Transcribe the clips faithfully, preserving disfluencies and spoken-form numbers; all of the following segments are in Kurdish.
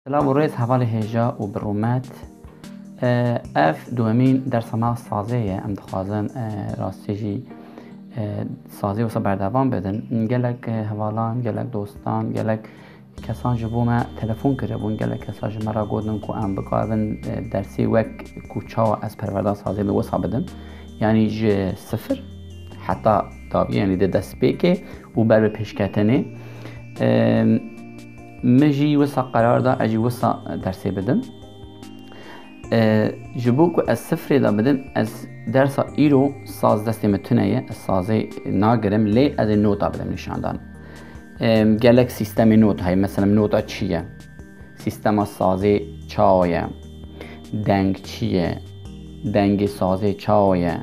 Silav û rêz hevalê hêja û bi rûmet. E, ev duhemîn dersa me sazê ye. Em dixwazin, e, rastî jî, e, sazê wisa berdewam bidin. Gelek, e, hevalan, gelek dostan, gelek kesan ji bo me telefon kiribûn, gelek kesa ji me re gotin ku em bikaribin, e, dersê wek ku çawa ez perwerda sazê li wisa bidim. Yanî ji sifir heta dawî, yanî di destpêkê û ber bi pêşketinê. E, Min jî wisa qerar da ez jî wisa dersê bidim. E, ji bo ku ez sifrê de bidim, ez dersa îro saz destê min tune ye, ez sazê nagirim, lê ez ê nota bidim nîşandan. E, gelek sîstemê nota heye, mesela nota çi ye? Sîstema sazê çawa ye? Deng çi ye? Dengê sazê çawa ye?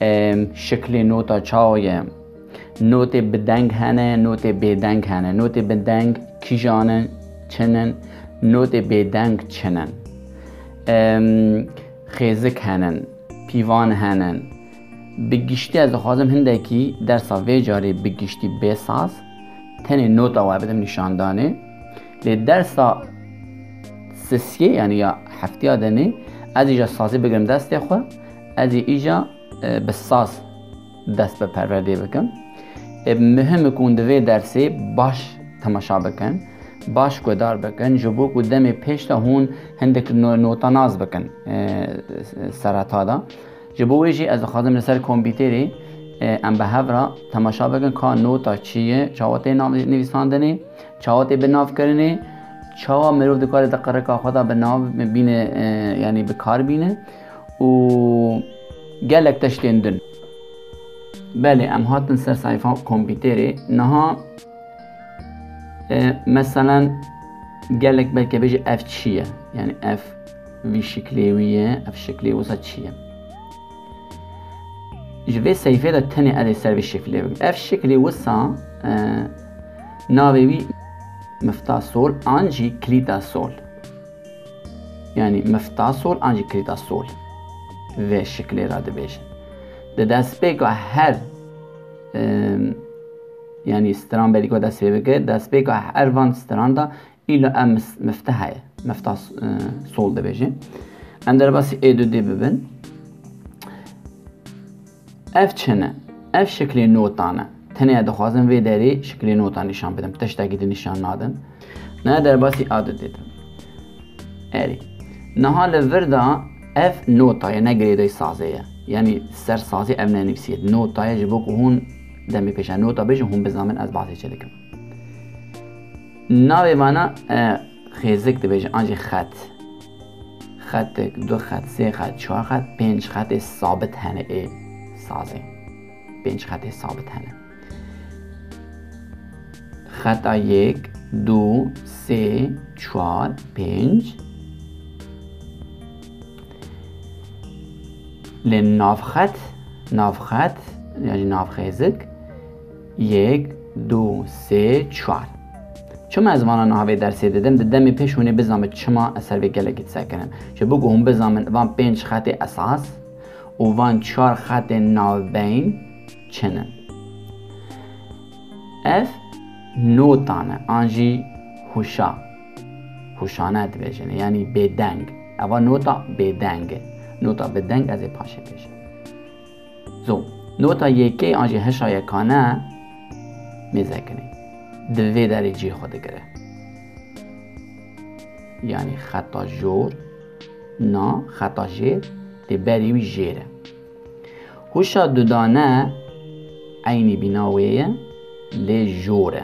Em, şiklê nota çawa ye? Notê bi deng hene, notê bêdeng hene. Notê bi deng kîjan in, çin in? Notê bêdeng çin in? Em, xêzik henin, pîvan henin. Bi giştî ez dixwazim hindekî dersa vê carê bi giştî bê saz, tenê nota we bidim nîşandanê. Lê dersa sisiyê, yanî ya heftiya dinê, ez îja sazê bigirim destê xwe, ez ê îja e, bi saz dest bi perwerdê bikin. E, muhim e ku hûn di vê dersê baş temaşa bikin, baş guhdar bikin, ji bo ku demê pêş de hûn hindik no-, nota nas bikin, e, sereta de. Ji bo wê jî ez dixwazim li ser kompîterê, e, em bi hev re temaşa bikin ka nota çi ye, çawa tê nav-, nivîsandinê, çawa tê bi nav kirinê, çawa mirov dikare di qirika xwe de bi nav bîne, e, yanî bi kar bîne. û gelek tiştên din. Belê, em hatin ser sayfa kompîterê. Niha, e, meselen, gelek belkî bêje ev çi ye? Yanî ev vî şiklê wî ye, ev şiklê wisa çi ye? Ji vê seyfê de tenê ez ê ser vî şiklê bikim. Ev şiklê wisa, e, navê wî mifta sol an jî kilîta sol. Yanî mifta sol an jî kilîta sol vê şiklê re dibêjin. Di destpêka her, em, yanî stran berî ku dest pê bike, destpêka her van stran de îla ev mis-, mifte heye. Mifta s-, e, sol dibêjin. Em derbasî ê du dê bibin. Ev çi ne? Ev şiklê notan e. Tenê dixwazim vê derê şiklê nota nîşan bidim. Tiştekî din nîşan nadim. Ne derbasî a du dê didim. Erê. Niha li vir de ev nota ye, ne girêdayî sazê ye. Yanî ser sazê ev nenivîsiye. Nota ye ji bo ku hûn demê pêşe nota bêjin, hûn bizanin ez bahsê çi dikim. Navê vana, e, xêzik dibêjin, an jî xet. Xetik, du xet, sê xet, çar xet, pênc xetê sabit hene ê sazê. Pênc xetê sabit hene. Xeta yek, du, sê, çar, pênc. Lê navxet, navxet, yan jî navxêzik, yek, du, sê, çar. Çima ez vana niha vê dersê didim? Di demê pêş hûn ê bizanin çima ez ser vê gelekî disekinim. Ji bo ku hûn bizanin van pênc xetê esas û van çar xetê navbeyn çi ne. Ev notan e, an jî huşa. Huşane dibêjin, yanî bêdeng. Eva nota bêdeng e. Nota bi deng ez ê paşê bêjim. Zo, nota yekê an jî hişa yekane mêze kinê. Di vê derê cihê xwe digire. Yanî xeta jor, na, xeta jêr, lê berî wî jêr e. Huşa dudane eynî bîna wê ye, lê jor e.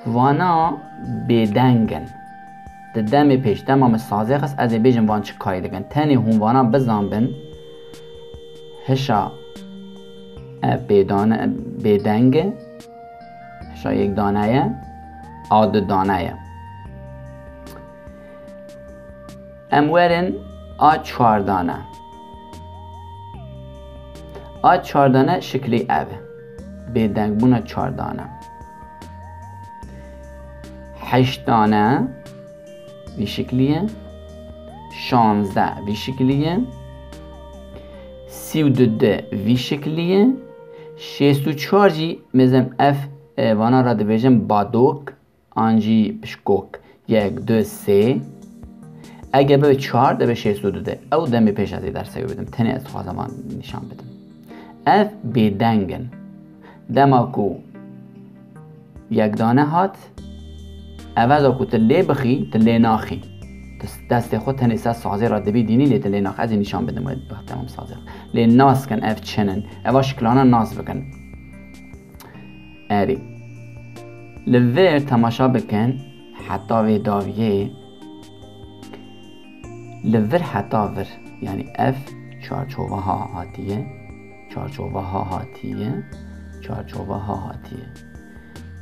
Vana bêdeng in. Di demê pêş dema min sazê xist, ez ê bêjim van çi kayê dikin. Tenê hûn vana bizanbin, hişa ev bêdane, bêdeng e, hişa yek dane ye, a du dane ye. Em werin a çar dane. A çar dane şiklî ev e. Bêdengbûna çar dane. Heşt dane vî şiklî ye. Şanzdeh vî şiklî ye. Sî û du de vî şiklî ye. Şêst û çar jî mêzem ev, e, vana re dibêjin badok. an jî pişkok, yek, du, sê. Eger bibe çar, dibe şêst û du de. Ew demê pêş ez ê dersê wê bidim. Tenê ez dixwazim van nîşan bidim. Ev bêdeng in. Dema ku yek dane hat, eveza ku tu lê bixî, tu lê naxî. Tu destê xwe tenê ser sazê re dibî dînî, lê tu lê naxî. Ez ê nîşan bidim wê, bi temam sazê xwe. Lê nas kin, ev çin in. Eva şiklana nas bikin. Erê. Li vir temaşa bikin, heta vê dawiyê. Li vir heta vir. Yanî ev çarçoveha hatiye, çarçoveha hatiye, çarçoveha hatiye.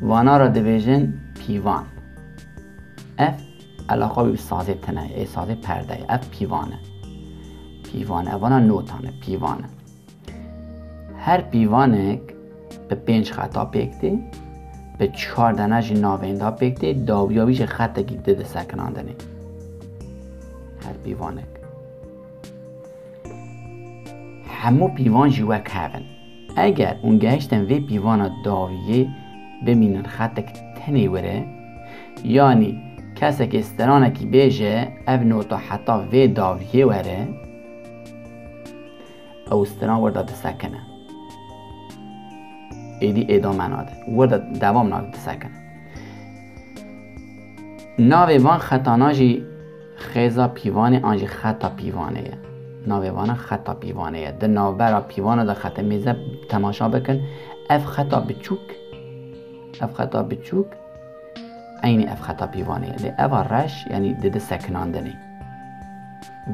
Vana re dibêjin pîvan. Ev elaqa wî bi sazê tine ye, ê sazê perde ye. Ev pîvan e. Pîvan e. Evana notan e, pîvan e. Her pîvanek bi pênc xeta pêk tê, bi çar dene jî navênda pêk tê, dawiya wî jî xetekî di disekinandinê. Her pîvanek. Hemû pîvan jî wek hev in. Eger hûn gehiştin vê pîvana dawiyê bimînin xetek tenê were, yanî kesekê stranekî bêje ev nota heta vê dawiyê were, ew stran werda disekine. Êdî êdame nade. Werda dewam nade, disekine. Navê van xetana jî xêza pîvanê an jî xeta pîvanê ye. Navê vana xeta pîvanê ye. Di navbera pîvana de xete mêze temaşa bikin. Ev xeta biçûk, ev xeta biçûk eynî ev xeta pîvanê ye. Lê eva reş, yanî di di sekinandinê.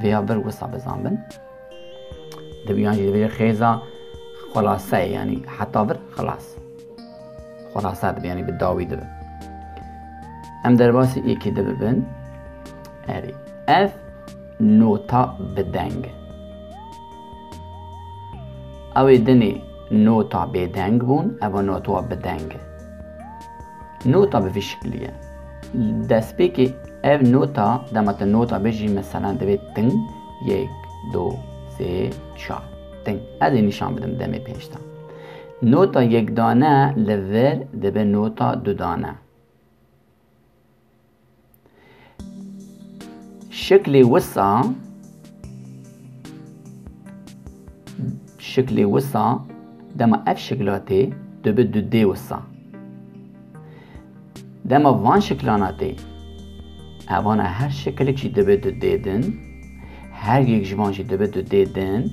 Vêya vir wisa bizanbin. Dibe yan jî dibêje xêza xulase ye, yanî heta vir xilas. Xulase dibe, yanî bi dawî dibe. Em derbasî êkê de bibin. Erê. Ev nota bi deng e. Ew ê dinê nota bêdeng bûn, eva nota bi deng e. Nota bi vî şiklî ye. Destpêkê ev nota, dema tu nota bêjî, meselen divê ting, yek, du, sê, çar. Ting. Ez ê nîşan bidim demê pênc de. Nota yek dane li vir dibe nota du dane. Şiklê wisa, şiklê wisa, dema ev şikla tê, dibe du dê wisa. Dema van şiklana tê, evana her şiklik jî dibe du dê din, her yek ji van jî dibe du dê din,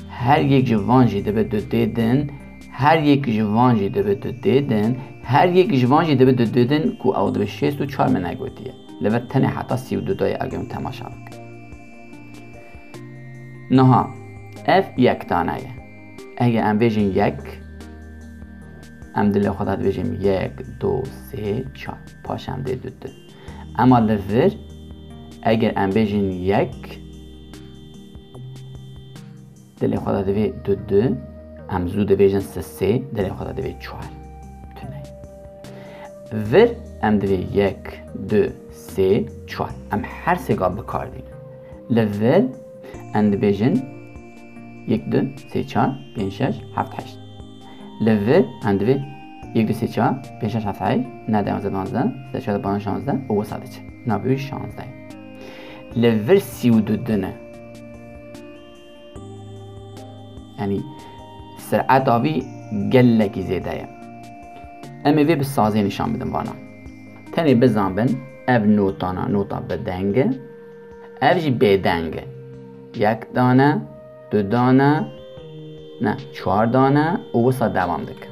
her yek ji van jî dibe du dê din, her yek ji van jî dibe du dê din, her yek ji van jî dibe du dê din, ku ew dibe şêst û çar, min negotiye. Li vir tenê heta sî û du dayê, eger em temaşa bikin. Niha ev yek dane ye. Eger em bêjin yek, em dilê xwe de dibêjin yek, du, sê, çar. Paş em dê du dê. Ema li vir, eger em bêjin yek, dilê xwe de divê du du, em zû dibêjin sê sê, dilê xwe de divê çar. Tune. Vir em divê yek, du, sê, çar. Em her sê ga bi kar bînin. Li vir em dibêjin yek, du, sê, çar, pênc, şeş, heft, heşt. Li vir em divê yek, du, sê, çar, pênc, şeş, heft, heşt, neh, deh, yonzdeh, duwazdeh, sêzdeh, çardeh, panzdeh, şanzdeh û wisa diçe. Navê wî şanzdeh. Li vir sî û du dine. Yanî sireta vî gelekî zêde ye. Em ê vê bi sazê nîşan bidin vana. Tenê bizanbin, ev notana, nota bi deng e. Ev jî bêdeng e. Yek dane, du dane, ne, çar dane û wisa dewam dike.